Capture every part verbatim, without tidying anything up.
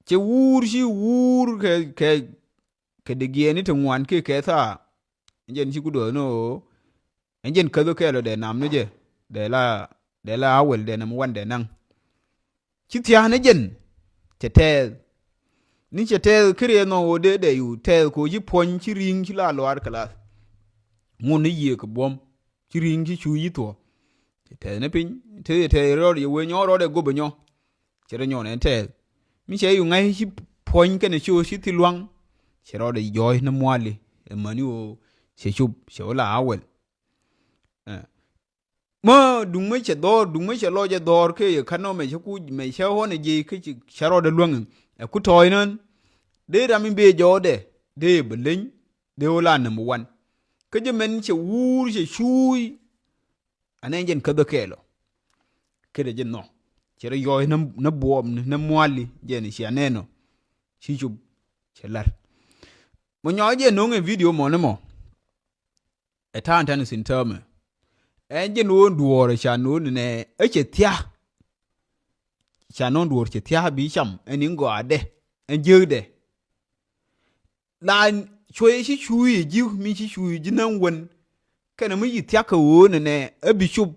Cɛ wuur, ci wuur kɛ, kɛ, kɛ dee giɛɛni ti ŋuan kiɛ kɛ thaa. Ɛn jɛn ci ku duɔth ni ɣöö ɛn jɛn käth ɣöö kɛɛl ɔ dee nam ni jɛ. Dee la, dee la Awɛl dee nam wan dee naŋ. Ci thia̱a̱n ni jɛn cɛ tɛɛth. Ni cɛ tɛɛth kɛ riɛth nɔ ɣöö dee, dee yu tɛɛth kɛ ɣöö ci puɔ̱ny, ci ri̱i̱ŋ, ci la luaar kɛ lath. Ŋun ni yiëë kɛ buɔ̱m, ci ri̱i̱ŋ, ci cuuc, ci thuɔ̱ɔ̱. Cɛ tɛɛth ni piny, te cɛ tɛɛth rɔɔdɛ, yɛ wee nyɔk rɔɔdɛ gop ɛ nyɔ. Cɛ rɔ nyɔk nɛ tɛɛth. Mi cɛ yu ŋa̱c ci puɔ̱ny kɛnɛ ci ɣöö ci thil lua̱ŋ. Cɛ rɔɔdɛ jɔɔc ni muali. Ɛ mäni ɣöö cɛ cop, cɛ wä la Awɛl. Ɛ. Mä duŋ mä cɛ dhɔr, duŋ mä cɛ lɔcɛ dhɔr kɛ yɛ kän nɔ mɛ cɛ ku, mɛ cɛ ɣɔn ɛ jiɛc kä ci, cɛ rɔɔdɛ luäŋ. Ɛ ku tɔɔy nän. Dee ram in bee jɔɔdɛ, dee bɛ leny, dee wä la number one. Kä jɛ mɛn cɛ wuur, cɛ cuuc. Anɛ jɛn käth ɣöö kɛɛl ɔ. Kɛ dee jɛ nhɔ. Cɛ rɔ yɔɔc nä, nä buɔɔm ni, nä muali, jɛn cia nɛn ɔ. Ci cop, cɛ la̱r. Mɔ nyɔk jɛ no̱ŋ ɛ video mɔ ni mɔ. Ɛ ta̱a̱n tɛn thi̱n täämɛ. Ɛn jɛn ɣöö duɔ̱ɔ̱r ca no̱o̱ŋ ni nɛ ɛ cɛ thia̱a̱. Ca no̱o̱ŋ duɔ̱ɔ̱r cɛ thia̱a̱ bi cam ɛn in gɔaadɛ. Ɛn jiäkdɛ. La cuɔ̱c ci cuuc ɛ ji̱ mi ci cuuc ji̱ näŋ wän. Kɛnɛ mi ci thia̱k kɛ ɣöö ni nɛ ɛ bi cop.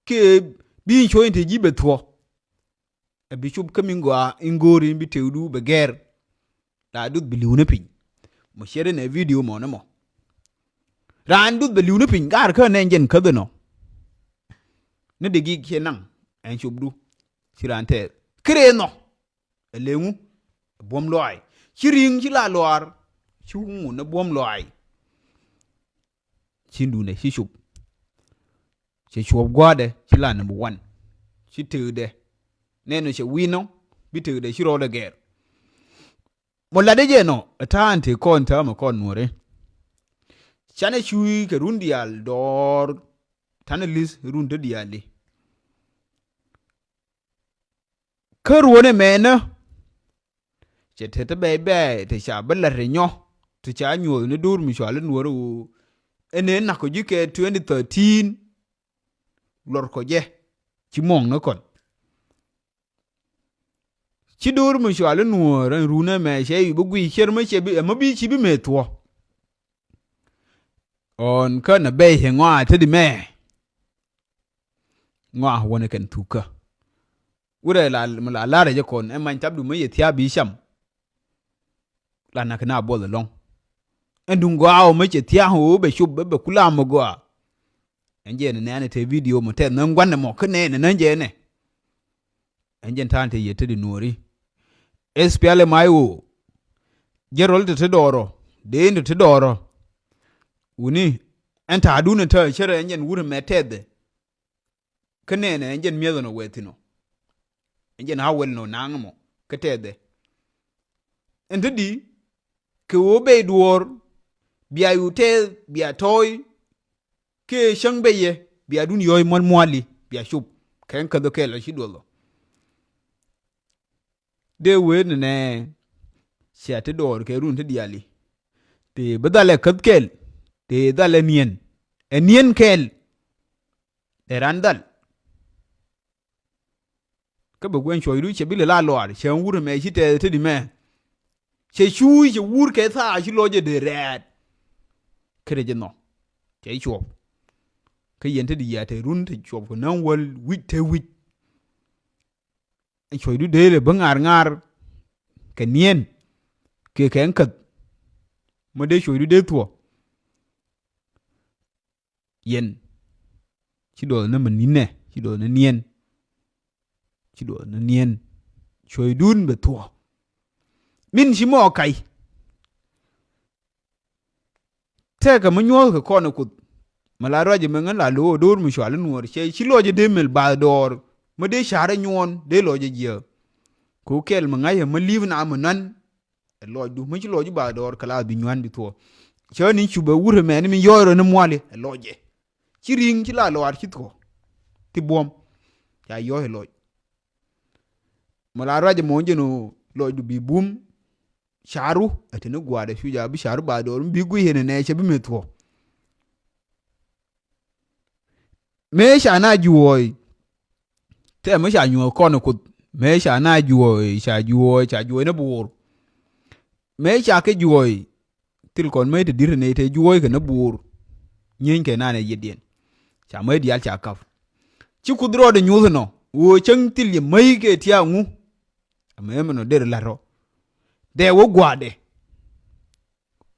Kɛ bi in cuɔ̱c in te ji̱ bɛ thuɔ̱. Ɛ bi cop kä min gɔaa in go̱o̱ri in bi tëëkdu bɛ gɛr. La duth bi li̱w ni piny. Mɔ ciɛ ri nɛ video mɔ ni mɔ. Raan duth bɛ li̱w ni piny, gaar kä nɛ jɛn käth ɛnɔ. Ni dee gik ciɛ naŋ ɛn copdu. Ci raan tɛɛth. Kɛ rɛɛ nhɔ. Ɛ leŋu. Ɛ buɔ̱m lɔaac. Ci ri̱i̱ŋ, ci la luaar. Ci ŋun ɛ buɔ̱m lɔaac. Ci duundɛ ci cop. Cɛ cuɔp gua̱a̱dɛ ci la number one. Ci tëkdɛ. Nɛn ɔ cɛ wi̱i̱ nɔ bi tëkdɛ ci rɔɔdɛ gɛr. Mɔ latdɛ jɛ nɔ ɛ ta̱a̱n tëë kɔn täämɛ kɔn nuɔ̱ɔ̱ri. Canɛ cuuc kɛ run diaal dɔɔr. Ta̱nɛ li̱th run te diaali. Kä ruɔ̱n ɛmɛnä. Cɛ te te bɛy bɛy te ca bi lat rɛ nyɔ. Te ca nyuɔth ni do̱r mi cual in nuɔr ɣöö ɛn ëë nak kɔ ji̱ kɛ twenty thirteen. Lɔr kɔ jɛ ci muɔ̱ŋ ni kɔn. Ci do̱r mi cual in nuɔr ɛn run ɛmɛ cɛ yu bi guiy cier mi cɛ bi ɛmɔ bi ci bi mëë thuɔ. Ɔn kä nɛ bɛy cɛ ŋɔaa te di mɛ. Ŋɔaa wänɛ kɛn thukä. Wurɛ la, la larɛ jɛ kɔn ɛ many tapdu mä yɛ thia̱a̱ bi cam. La nak na buɔth ɛlɔ̱ŋ. Ɛn duŋ gɔaa ɔ mä cɛ thia̱a̱ ɣöö bɛ cop bɛ bɛ kula mɔ gɔaa. Ɛn jɛ nɛ nɛɛnɛ te video mɔ tɛth nä ŋuanɛ mɔ kä nɛɛnɛ nä jɛ nɛ. Ɛn jɛn ta̱a̱n te yɛ te di nuɔɔri. Ɛ S P L M I O. Jɛ rɔl te te dɔɔrɔ. Dee in te te dɔɔrɔ. Wuni ɛn ta̱a̱dun ɛn tääcärɛ ɛn jɛn wurɛ mɛ tɛthɛ. Kä nɛnɛ ɛn jɛn mi̱eth ɛn ɔ wɛɛ thi̱n ɔ. Ɛn jɛn a wɛl ɛn ɔ naŋ ɛmɔ kä tɛthɛ. Ɛn te di kɛ ɣöö bɛy duɔ̱ɔ̱r bia yu tɛth bia tɔ̱ɔ̱c. Kɛ cäŋ bɛyɛ bia dun yɔ̱ɔ̱c mual muali bia cop kɛ ɛn käth ɔ kɛl ɔ ci duɔth ɔ. Dee wee nɛnɛ cia te dɔɔr kɛ run te diaali. Te bi dhal ɛ käth kɛl te dhal ɛ niɛn. Ɛ niɛn kɛl. Ɛ ran dhal. Kä bɛ guɛn cuɔydu cɛ bi lɛ la lɔaar cɛ wur mɛ ci tɛth te di mɛ. Cɛ cuuc cɛ wur kɛ thaa ci lɔcɛ dee rɛɛt. Kä rɛ jɛ nhɔ cɛ cuɔp. Kä yɛn te di yia te run te cuɔp kɛ näŋ wäl wi̱c te wi̱c. Cuɔydu dee lɛ bi ŋa̱r ŋa̱r kɛ niɛn kɛ kɛ ɛn käth. Mä dee cuɔydu dee thuɔ̱. Yɛn ci duɔth ni mi ni̱nɛ ci duɔth ni niɛn. Ci duɔth ni niɛn cuɔydun bɛ thuɔ̱. Min ci mɔ kac. Tɛkɛ mi nyuɔ̱th kɛ kɔn ɛ kuth. Mi la ruac ɛmɛ ŋän la lo̱o̱ do̱r mi cual in nuɔɔr cɛ ci lɔc ɛ dee mel bath dɔɔr. Mi dee ca̱r ɛ nyuɔ̱ɔ̱n dee lɔc ɛ jiääk. Kɛ ɣöö kɛl mi ŋa̱c ɛ mi li̱i̱p na mi nuan. Ɛ lɔcdu mi ci lɔc i̱ bath dɔɔr kɛ la bi nyuan bi thuɔ̱ɔ̱. Cä ni cupɛ wut ɛmɛni mi yɔɔc rɔ ni muali ɛ lɔcɛ. Ci ri̱ŋ ci la lɔaar ci thuɔ̱ɔ̱. Ti buɔ̱m ca yɔɔc ɛ lɔc. Mi la ruac ɛmɔ jɛn ɣöö lɔcdu bi bum. Caru ɛ te ni gua̱a̱r ɛ cu ja̱a̱ bi caru bath dɔɔr mi bi guic ɣän ɛ nɛ cɛ bi mëë thuɔ̱ɔ̱. Mëë ca na juɔɔy. Tɛ mi ca nyuɔ̱th kɔn ɛ kuoth Mëë ca na juɔɔy, ca juɔɔy, ca juɔɔy ni buur. Mëë ca kɛ juɔɔy, thil kɔn mëë te di̱t ni te juɔɔy kɛ ni buur. Nyieeny kɛ naan ɛ yietdiɛn. Ca mëë diaal ca kap. Ci Kuoth rɔɔdɛ nyuuth nɔ, ɣöö cäŋ thil yɛ mäc kɛ tiaŋu. Amɛ mɛn ɔ der lat rɔ. Dee wä gua̱a̱dɛ.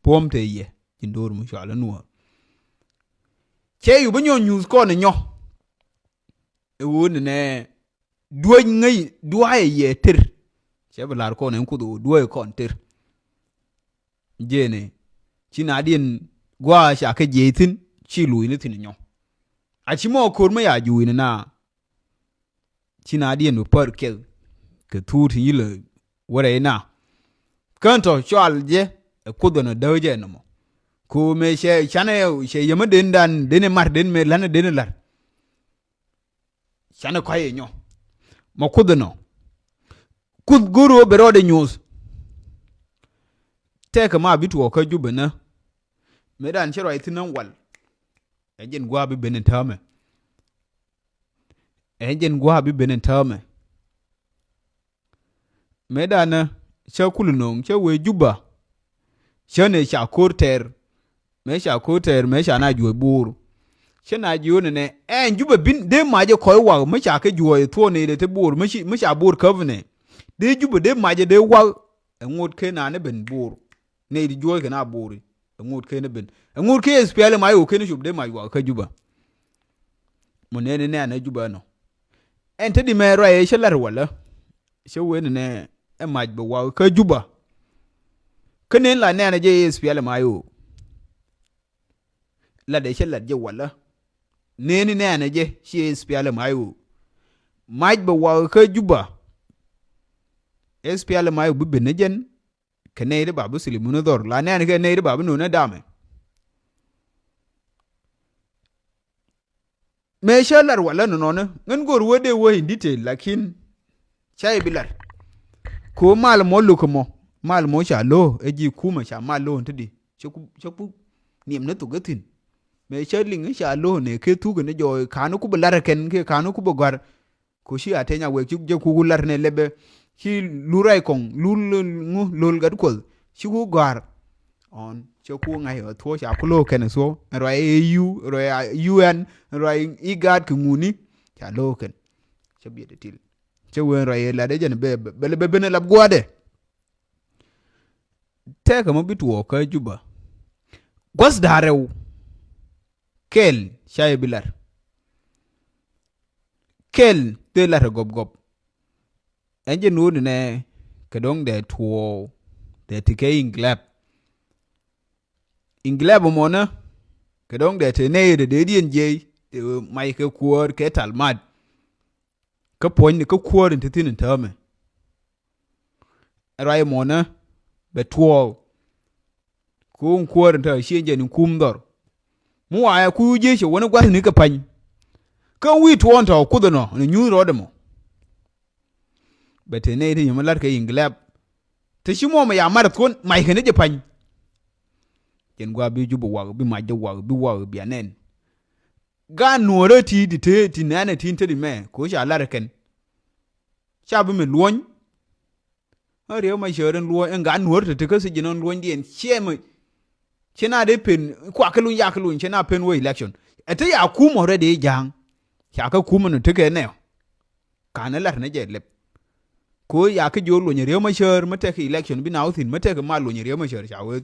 Puɔ̱m te yɛ, ji̱n do̱r mi cɔal i̱ Nuɔ̱ɔ̱r. Cɛ yu bi nyɔ nyuuth kɔn inyɔ. I̱ wuni nɛ duäc ŋäc dua̱a̱cɛ yɛ tër. Cɛ bi la̱r kɔn in Kuoth ɣöö duäc kɔn tër. Jëëni ci na diɛn gua̱a̱ ca kɛ jiɛc thi̱n, ci luuc ni thi̱n inyɔ. A ci mɔ ko̱r mi ya juuc ni na. Ci na diɛn bi pär kɛl kɛ thuut ti yilɛ wärɛ ina. Kän tɔ cɔal jɛ ɛ Kuoth ɛnɔ däk jɛ nɔmɔ. Ko mëë cɛ canɛ cɛ yɛmä den dan den mar den mëë länä den lar. Canɛ kɔc ɛ nyɔ. Mɔ Kuoth ɛnɔ. Kuoth go̱r ɣöö bɛ rɔɔdɛ nyuuth. Tɛkɛ ma bi tuɔɔk kä Jubɛ nä. Mëë dan cɛ ruac thi̱n ɛ wal. Ɛ jɛn gua̱a̱ bi ben in täämɛ. Ɛ jɛn gua̱a̱ bi ben in täämɛ. Mëë danɛ cä kul no̱o̱ŋ cä wee Jubä. Cä nɛ ca ko̱r tɛɛr. Mëë ca ko̱r tɛɛr mëë ca na juɔc bo̱o̱r. Cä na jiöönɛ nɛ ɛn Jubä bin dee mac ɛ kɔc wak mi ca kɛ juɔc thuɔɔk nɛ dee te bo̱o̱r mi ci, mi ca bo̱o̱r käp nɛ. Dee Jubä dee mac ɛ dee wak. Ɛ ŋot kɛ naan ɛ ben bo̱o̱r. Nɛy ti juɔ̱ɔ̱c kɛn a bo̱o̱ri. Ɛ ŋot kɛn ɛ ben. Ɛ ŋot kɛ S P L M I O kɛn cop dee mac wak kä Jubä. Mɔ nɛn ni nɛn ɛ Jubä ɛnɔ. Ɛn te di mɛ ruac ɛ cä lar walä. Cä wen nɛ ɛ mac bɛ wak kä Jubä. Kä nɛn la nɛn ɛ jɛ S P L M I O. Lat ɛ cä lat jɛ walä. Nɛn ni nɛn ɛ jɛ ci S P L M I O. Mac bɛ wak kä Jubä. S P L M I O bi ben ni jɛn. Kɛ nɛy ti ba bi silimu ni dhɔr la nɛɛni kɛ nɛy ti ba bi nööni damɛ. Mëë cä lar walä nɔnɔni ŋän go̱r wee dee wee in detail lakin ca i̱ bi lar. Ko mal mɔ lo̱k mɔ mal mɔ ca lo̱ ɛ ji̱ kumɛ ca mal lo̱ in ti di cä ku cä ku niɛm ni thok ɛ thi̱n. Mëë cä liŋ ca lo̱ nɛ kɛ thuk in jɔɔy ka̱n ku bi lar ɛ kɛn kɛ ka̱n ku bi gɔ̱a̱r. Ko ci a teny a wek ci jɛ kuku lar nɛ lɛpɛ ci lur ray kɔŋ lur ŋu lo̱l gat kuɔth ci ku gɔ̱a̱r. Ɔn cɛ ku ŋa̱c ɛ thuɔ̱ ca ku lo̱o̱k kɛn ɛ thuɔ̱ ɛ ruac ɛ U ruac ɛ U N ɛ ruac i̱ gaat kɛ ŋuni ca lo̱o̱k kɛn. Cɛ biɛt ɛ til cɛ wen ruac ɛ lat ɛ jɛn bɛ bɛ bɛ ben ɛ lap gua̱a̱dɛ. Tɛkɛ mɔ bi tuɔɔk kä Jubä. Gua̱th da̱a̱ rɛw. Kɛl ca yɛ bi lar. Kɛl thil lar gɔp gɔp. Ɛn jɛ nuut nɛ kɛ dɔ̱ŋ dee tuɔɔk dee ti kɛ iŋgilɛp. Iŋgilɛp mɔnä kɛ dɔ̱ŋ dee te nɛy dee dee diɛn jiɛc dee mac kɛ kuäär kɛ talmat. Kä puɔ̱ny ni kä kuäär in te thi̱n in täämɛ. Ruac mɔnä bɛ tuɔɔk. Ku in kuäär in täämɛ ci in jɛ ni kum dhɔr. Mi waɛ ku jiec cɛ wä ni gua̱thni kɛ pa̱ny. Kä wi̱i̱ tuɔɔk in tɔ̱ kuoth ɛnɔ ni nyuuth rɔɔdɛ mɔ. Bɛ te nɛy ti yäm lat kɛ iŋgilɛp. Te ci mɔmɛ ya mat thuɔ̱n mac kɛn jɛ pa̱ny. Jɛn gua̱a̱ bi jup wak bi mac jɛ wak bi wak bia nɛn. Gaat nuɔ̱ɔ̱rä ti di te ti nɛnɛ ti te di mɛ ko ca lat kɛn. Ca bi mi luɔ̱ny. Ɣän riek ma cäär in luɔ̱ny in gaat nuɔ̱ɔ̱r te te kä thiec in ɣän luɔ̱nydiɛn ciɛ mi. Ci na dee pen kuak kä luny yak kä luny ci na pen wä election. Ɛ te ya kum already ja̱a̱ŋ. Ca kä kum in tekɛ nɛw. Ka̱n ɛ lat ni jɛ lɛp. Ko ya kä jiö luɔ̱ny riek ma cäär mi tekɛ election bi na wä thi̱n mi tekɛ mal luɔ̱ny riek ma cäär ca wee.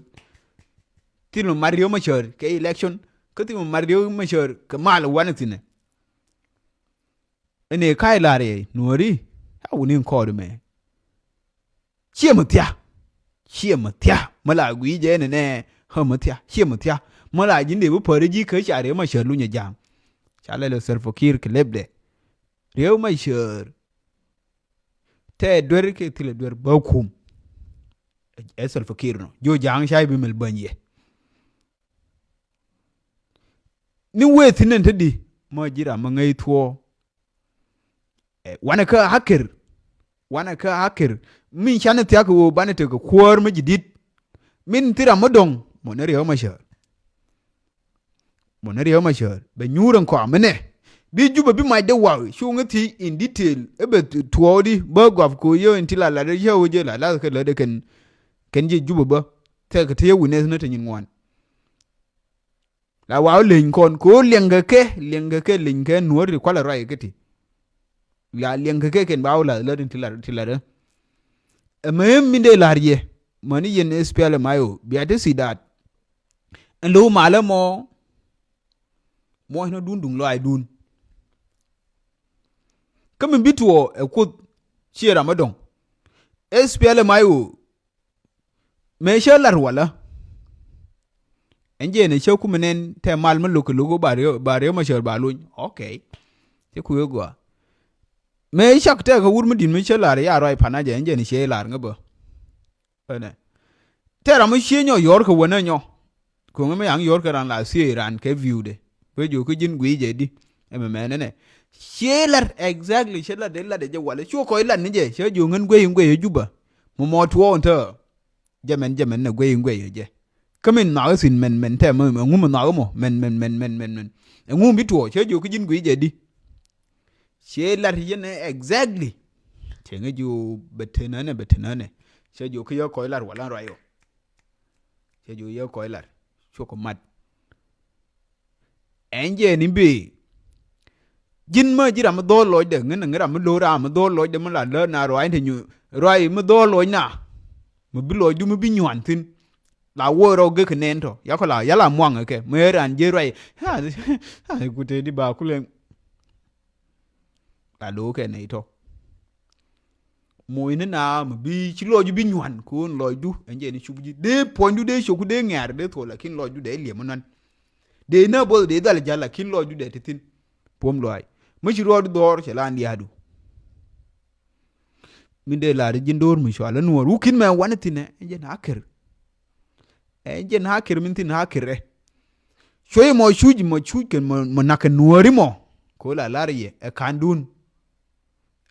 Thil mi mat riek ma cäär kɛ election kä thil mi mat riek ma cäär kɛ mal wanɛ thi̱nɛ. Ɛn ëë ka̱c la̱r yɛ nuɔ̱ɔ̱ri a wuni in kɔɔr mɛ. Ciɛ mi thia. Ciɛ mi thia mi la gui̱i̱ jɛ ɛn ɛnɛ. Ɣä mi thia ciɛ mi thia mi la ji̱n dee bi päri ji̱ kä ca riek ma cäär lunyɛ ja̱a̱ŋ. Ca lɛl ɛ Salva Kiir kɛ lɛpdɛ. Riek ma cäär. Tɛ duer kɛ thilɛ duer bä kum. Ɛ Salva Kiir nɔ jiö ja̱a̱ŋ ca i̱ bi mɛl bäny yɛ. Ni wee thi̱n ɛn te di ma ji̱ ram ma ŋäc thuɔɔ. Ɛ wanɛ kä akir. Wanɛ kä akir min canɛ thiak kɛ ɣöö banɛ tekɛ kuäär mi ji̱ di̱t. Min thi ram mi dɔ̱ŋ mɔ ni riek ma cäär. Mɔ ni riek ma cäär bɛ nyuur ɛn kɔam minɛ. Bi Jubɛ bi mac dee waw cuŋ i̱ thiec in detail i̱ bɛ tuɔɔk di bä gɔap ko̱ yɛ in ti la lat dee cä wä jɛ la lath kɛ lät dee kɛn kɛn ji̱ Jubɛ bä. Thɛk kɛ ti yɛ witness ni te nyin ŋuan. La waw leny kɔn ko̱ liɛŋkɛ kɛ liɛŋkɛ kɛ leny kɛ nuɔ̱ɔ̱ri kualɛ ruac kɛ ti. La liɛŋkɛ kɛ kɛn ba wä lath lät in ti lat ti lat dee. Ɛmɛ min dee la̱r yɛ mäni yɛn SPLM IO bia ti si daat. Ɛn lo̱w malä mɔ mɔ inɔ dun duŋ lɔac dun. Kä min bi tuɔɔ ɛ kuoth ciɛ ram mi dɔ̱ŋ. SPLM IO mëë cä lar walä. Ɛn jɛn ɛ cä kumɛ nɛn tɛ mal mi lo̱k kɛ lo̱k ba riɛ ma cär ba lony. Ok. Cɛ kui̱ gɔaa. Mëë cak tɛk kɛ wur mi di̱t mi cä lar ya ruac pan a jɛ ɛn jɛn ɛ ciɛ lar ŋä bä. Ɛnɛ tɛ ram mi cie nyɔ yɔr kɛ wänä nyɔ. Ko̱ŋä mi yaŋ yɔr kɛ ran la thiee ran kɛ view de. Wee jiök kä ji̱n guiy jɛ di. Ɛmɛ mɛnɛ nɛ cie lat exactly cie lat de lat de jɛ walɛ cuɔ kɔc lat ni jɛ cɛ jiök ŋän guey in guey ɛ Jubä. Mɔ mɔ tuɔɔk in tɛ jɛ mɛn jɛ mɛn nɛ guey in guey ɛ jɛ. Kä min nhɔakä thi̱n mɛn mɛn tɛ mɛ ɛŋu mi nhɔakä mɔ mɛn mɛn mɛn mɛn mɛn mɛn ɛŋu mi tuɔɔk cɛ jiök kä ji̱n guiy jɛ di. Cie lat yɛn ɛ exactly. Cɛ ŋä jiök bɛ tenänɛ bɛ tenänɛ. Cɛ jiök kä yɛ kɔc lat walä ruac ɔ. Cɛ jiök yɛ kɔc lat cuɔk mat. Ɛn jɛ ni bee ji̱n mä ji̱ ram mi dhɔɔl lɔcdɛ ŋän ŋän ram mi lo̱o̱ ram mi dhɔɔl lɔcdɛ mi la lät na ruac ni te nyu ruac mi dhɔɔl lɔc na. Mi bi lɔcdu mi bi nyuan thi̱n. La wuɔc rɔ gek kɛ nɛn tɔ yakɔ la yala muaŋ kɛ mi ran ji̱ ruac. Ku te di ba ku lɛŋ. La lo̱o̱ kɛ nɛy tɔ. Moc ni na mi bi ci lɔcdu bi nyuan ko̱n lɔcdu ɛn jɛ ni cup ji̱ dee puɔ̱nydu dee cok dee ŋɛ̈r dee thuɔl lakin lɔcdu dee liɛm nuan. Dee nä both dee dhal ja̱l lakin lɔcdu dee ti thi̱n. Puɔ̱m lɔaac mi ci ruɔɔdu dhɔr cɛ la ndiaadu. Min dee lar ji̱n do̱r mi cual nuɔɔr wukin mɛ wan thi̱n ɛ ɛn jɛ na kër. Ɛ jɛn hakir min thin hakir ɛ. Cuɔy mɔ cuc mɔ cuc kɛn mɔ nak kɛ nuɔ̱ɔ̱ri mɔ. Ko la lar yɛ ɛ kandun.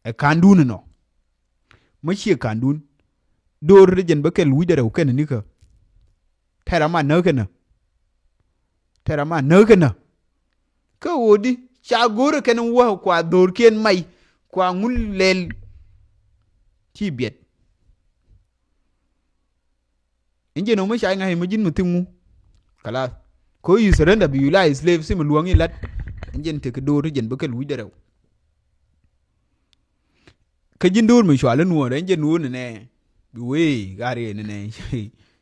Ɛ kandun nɔ. Mɔ ciɛ kandun. Do̱r ri jɛn bä kɛl wi̱cdɛ rɛw kɛn nikä. Tɛr ama näk kɛn nä. Tɛr ama näk kɛn nä. Kä ɣöödi ca go̱o̱rä kɛn wä kua dho̱rkiɛn may kua ŋul lɛl. Ci biɛt. Ɛn jɛn ɣöö mi ca ŋa̱c mi ji̱n mi thiŋ ŋu. Kalath. Ko yi surrender bi yu la slave si mi luäŋ ilat. Ɛn jɛn tek do̱r ti jɛn bä kɛl wi̱cdɛ rɛw. Kä ji̱n do̱r mi cual in wuɔ̱ɔ̱r ɛn jɛn wuɔ̱ɔ̱r ni nɛ. Bi wee ɣaar yɛ ni nɛ.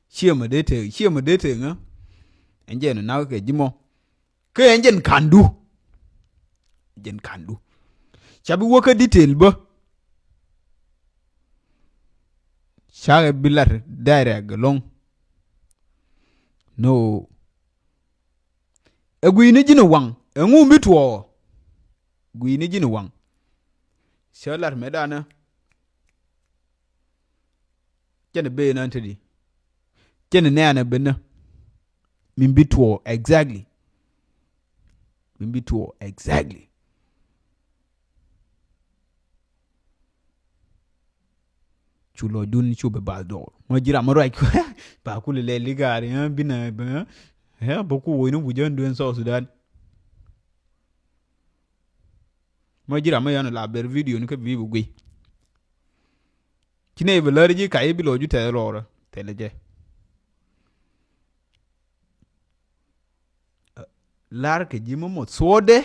Ciɛ mi dee tek ciɛ mi dee tek ŋä. Ɛn jɛn nak kɛ ji̱ mɔ. Kä ɛn jɛn kandu. Jɛn kandu. Ca bi wä kä detail bä. Cakɛ bi lar direct ɛlɔ̱ŋ. No. Ɛ gui̱ni ji̱n waŋ ɛŋu mi tuɔɔk. Gui̱ni ji̱n waŋ. Cä lar mɛ danä. Cɛn ɛ ben ɛ te di. Cɛn ɛ nɛɛn ɛ ben ɛ. Min bi tuɔɔk exactly. Min bi tuɔɔk exactly. Cu lɔcdun cu bɛ bath dɔɔr mɔ ji̱ ram mi ruac. Ba kulɛ lɛl i̱ gaari ɛ binɛ bɛ ɛ bä ku woc ni wuc ɛ dueen South Sudan. Mɔ ji̱ ram mi yɔn la ber video ni kä bi bi guiy. Ci nɛy bɛ lär ji̱ kac i̱ bi lɔcdu tɛth lɔɔrä thilɛ jɛ. Lar kɛ ji̱ mɔ mɔ thuɔɔdɛ.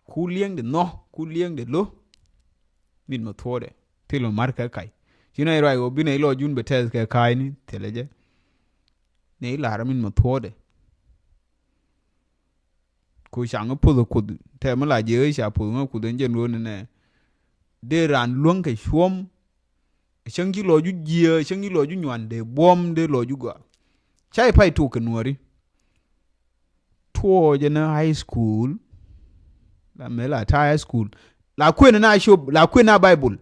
Ku li̱eŋdɛ nhɔ ku li̱eŋdɛ lo̱. Min mɔ thuɔɔdɛ thil mɔ mar kɛ kac. Ci nɛy ruac ɣöö bi nɛy lɔcdun bɛ tɛth kɛ ka̱a̱cni thilɛ jɛ. Nɛy lar min mɔ thuɔɔdɛ. Ku caŋ i̱ puth ɛ kuth tɛm mi la jiɛ ɣä ca puth ŋä kuth ɛn jɛn ɣöö ni nɛ. Dee raan luäŋ kɛ cuɔ̱m. Cäŋ ci lɔcdu jiɛ cäŋ ci lɔcdu nyuan dee buɔ̱m dee lɔcdu gɔaa. Ca i̱ pay tok kɛ nuɔ̱ɔ̱ri. Tuɔɔcɛ ni high school. La mëë la ta̱a̱ high school la kuën na cop la kuën na Bible.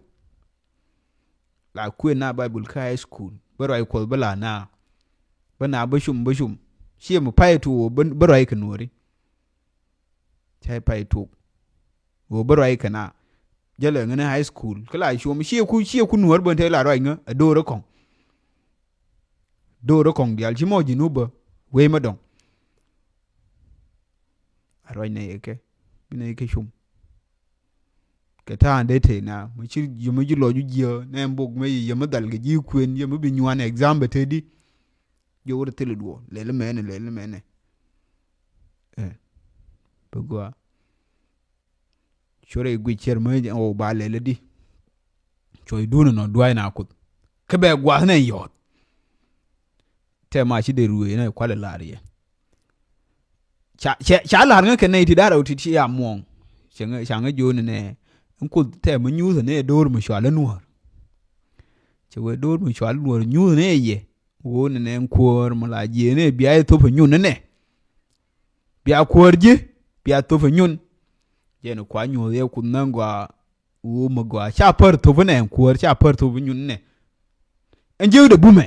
La kuën na Bible kä high school bä ruac kuɔth bä la na. Bä na bä cum bä cum. Ciɛ mi pay tuɔɔk bä ruac kɛ nuɔ̱ɔ̱ri. Cä pay tuɔɔk. Ɣöö bä ruac kɛ na. Jälɛ ŋäni high school kä la cuɔm ciɛ ku ciɛ ku nuɔ̱ɔ̱r bä te la ruac ŋä ɛ do̱r ɛ kɔŋ. Do̱r ɛ kɔŋ diaal ci mɔ ji̱ nupä wee mä dɔ̱ŋ. A ruac nɛ yɛ kɛ. Bi nɛ yɛ kɛ cum. Kɛ ta̱a̱ dee tëë na. Mi ci yɛ mi ji̱ lɔc ji̱ jiääk. Nɛ bok mi yɛ mi dhal kɛ ji̱ kuën. Yɛ mi bi nyuan exam bɛ tëë di. Jiök wä ti thil i̱ duɔ̱ɔ̱r. Lɛl imɛnɛ, lɛl imɛnɛ. Ɛ. Bɛ gɔaa. Cuɔrɛ i̱ guic cɛr mä ɣöö ba lɛl adi. Cuɔ̱cdun ɛnɔ dua̱a̱c na Kuoth. Kä bɛ gua̱a̱th nɛ yɔ̱ɔ̱t. Tɛ ma ci dee ruëëc nɛ kualɛ la̱r yɛ. Ca, ca, ca la̱r ŋä kɛ nɛy ti da̱r ɛ wä ti ci a muɔ̱ɔ̱ŋ. Cɛ ŋä, ca ŋä jo̱o̱n nɛ. Ɛn Kuoth tɛ mi nyuuth nɛ do̱r mi cual i̱ nuɔ̱ɔ̱r. Cɛ wee do̱r mi cual i̱ nuɔ̱ɔ̱r nyuuth nɛ yɛ. Ɣöö nɛnɛ ɛn kuäär mi la jiɛɛn ɛ bia i̱ thop ɛ nyun nɛnɛ. Bia kuäär ji̱, bia thop ɛ nyun. Jɛn kua nyuɔ̱th yɛ Kuoth nä gɔaa. Ɣöö mi gɔaa ca pär thop inɛ ɛn kuäär, ca pär thop ɛ nyun inɛ. Ɛn jiäkdɛ bumɛ.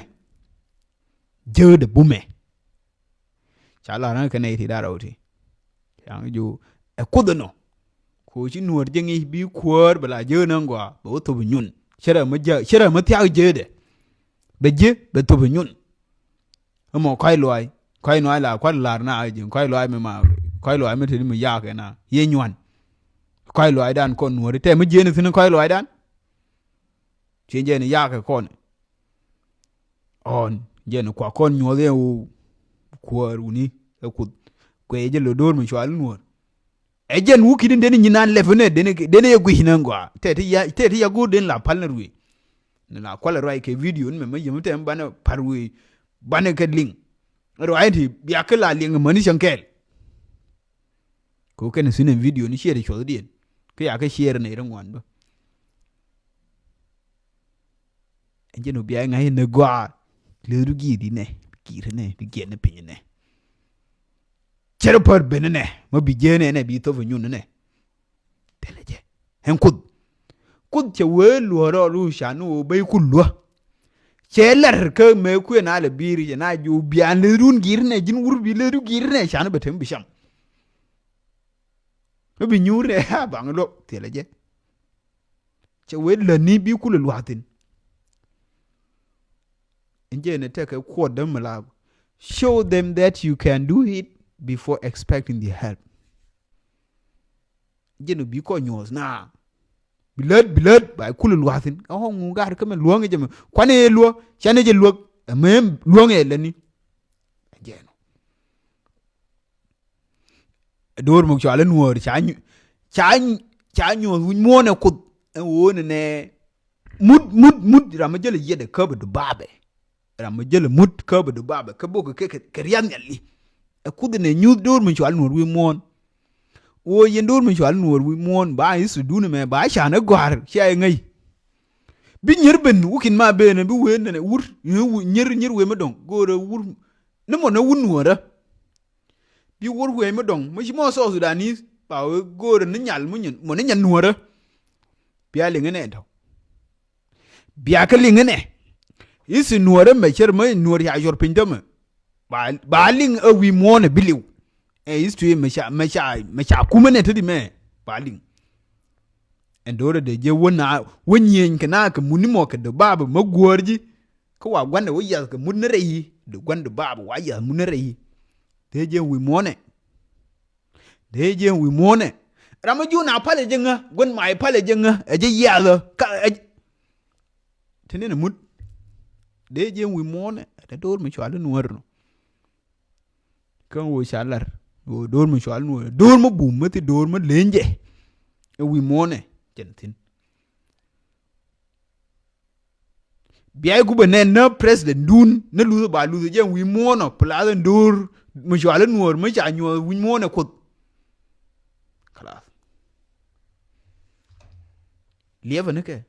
Jiäkdɛ bumɛ. Ca lar ŋä kɛ nɛy ti da̱r ɛ wä ti. Ca ŋä jiök ɛ Kuoth ɛnɔ. Kɛ ɣöö ci nuɔ̱ɔ̱r ji̱ ŋi̱i̱c bi kuäär bɛ la jiäk nä gɔaa bɛ wä thop ɛ nyun. Cɛ rɛ mi jiäk, cɛ rɛ mi thiak jiäkdɛ. Bɛ ji̱ bɛ thop ɛ nyun. Ɛmɔ kɔ̱a̱c luaac, kɔ̱a̱c luaac la kua̱r la̱r na a ji̱ kɔ̱a̱c luaac mi ma, kɔ̱a̱c luaac mi te ni mi yaak ɛ na yɛ nyuan. Kɔ̱a̱c luaacdan kɔn nuɔ̱ɔ̱ri tɛ mi jiɛɛn thi̱n kɔ̱a̱c luaacdan. Ci jɛn yaak ɛ kɔn. Ɔn jɛn kua kɔn nyuɔ̱th ɛ ɣöö kuäär wuni ɛ Kuoth. Kuɛ jɛ lo̱ do̱r mi cual nuɔ̱ɔ̱r. Ɛ jɛn wä ki̱n in den nyin an lɛp inɛ den, den yɛ guic inɛ gɔaa. Tɛ ti ya, tɛ ti ya go̱o̱r den la pal ni ruëëc. Ni la kualɛ ruac kɛ video ni mɛ mɛ yɛm tɛ banɛ pal ruëëc. Banɛ kɛ liŋ. Ruac ti bia kä la liŋ mäni cäŋ kɛɛl. Kɛ wä kɛn thi̱n ɛn video ni ciɛɛr cuɔthdiɛn. Kä ya kä ciɛɛr nɛy ri ŋuan bä. Ɛn jɛn wä bia ŋa̱c inɛ gɔaa. Lethdu gi̱i̱r inɛ. Gi̱i̱r inɛ. Bi giɛn ni piny inɛ. Cɛ rɔ pär ben inɛ ma bi jiɛn inɛ bi thop inyun inɛ. Thilɛ jɛ ɛn Kuoth. Kuoth cɛ wee luɔ̱ɔ̱r rɔɔd ru ca ni wee bey kul luä. Cɛ lɛr kä mëë kuëë na lɛ bi̱i̱r cɛ na ji̱ wä bian lëëdun gi̱i̱r inɛ ji̱n wur bi lëëdu gi̱i̱r inɛ ca ni bɛ tem bi cam. Mi bi nyuur inɛ a baŋ luɔk thilɛ jɛ. Cɛ wee lätni bi kulɛ lua̱thin. In jɛ ni tekɛ kuɔt däm mi la show them that you can do it before expecting their help. Jɛ ni bi kɔ nyuɔth na bi lät bi lät ba kulɛ lua̱thin. Ɛ ɣɔŋ ŋu gar kä mɛ luäŋ jɛ mɛ kuanɛ yɛ luäk canɛ jɛ luäk. Ɛ mɛ luäŋ ɛ lätni. Jɛ nɔ. Do̱r muk cɔal i̱ nuɔɔr ca, ca, ca nyuɔth wi̱c muɔ̱ɔ̱n ɛ Kuoth. Ɛ ɣöö nɛ nɛ mut mut mut ram mi jäl i̱ yiɛt ɛ käp ɛ du babɛ. Ram mi jäl i̱ mut käp ɛ du babɛ kä bok kɛ kɛ riath nhiali. Ɛ Kuoth nɛ nyuth do̱r mi cɔal nuɔɔr wi̱c muɔ̱ɔ̱n. Ɣöö yɛn do̱r mi cɔal nuɔɔr wi̱c muɔ̱ɔ̱n ba i̱ thudun ɛmɛ ba can ɛ gɔ̱a̱r cia i̱ ŋäc. Bi nyier ben wi̱c in ma ben bi wee nɛnɛ wur nyier nyier wee mi dɔ̱ŋ go̱o̱rɛ wur. Ni mɔ ni wun nuɔ̱ɔ̱rä. Bi wur wee mi dɔ̱ŋ mi ci mɔ South Sudanese ba wee go̱o̱rä ni nyal mi nyin mɔ ni nyal nuɔ̱ɔ̱rä. Bia liŋ inɛ dɔ̱ŋ. Bia kä liŋ inɛ. I̱ thi nuɔ̱ɔ̱rä mɛ cär mi nuɔ̱ɔ̱r ca cuɔr piny tämɛ. Ba, ba liŋ ɛ wi̱i̱ muɔ̱ɔ̱nɛ bi liw. Ɛ history mɛ ca, mɛ ca, mɛ ca kumɛ nɛ te di mɛ. Ba liŋ. Ɛn do̱rɛ dee jɛ wä na, wä nyieny kɛ na kɛ muni mɔ kɛ dee babɛ mɛ guäär ji̱. Kä wa gua̱ndɛ wä yiath kɛ mut ni rɛy i̱. Dee gua̱ndɛ babɛ wa yiath mut ni rɛy i̱. Dee jɛ wi̱i̱ muɔ̱ɔ̱nɛ. Dee jɛ wi̱i̱ muɔ̱ɔ̱nɛ. Ram mi jun a palɛ jɛ ŋä, gua̱n ma i palɛ jɛ ŋä, ɛ jɛ yiathä. Kä ɛ jɛ. Te ni ni mut. Dee jɛ wi̱i̱ muɔ̱ɔ̱nɛ. Ɛ dee do̱r mi cual i̱ nuɔ̱ɔ̱r nɔ. Kä ɣöö ca lar ɣöö do̱r mi cual nuɔ̱ɔ̱r do̱r mi bum mi thi do̱r mi leny jɛ. Ɛ wi̱i̱ muɔ̱ɔ̱nɛ jɛn thi̱n. Bia i̱ gupɛ nɛn nä president dun ni luth ba luth jɛ wi̱i̱ muɔ̱ɔ̱nɔ pla dhän do̱r mi cual i̱ nuɔ̱ɔ̱r mi ca nyuɔ̱ɔ̱r wi̱i̱ muɔ̱ɔ̱nɛ Kuoth. Kalath. Liɛpɛ ni kɛ.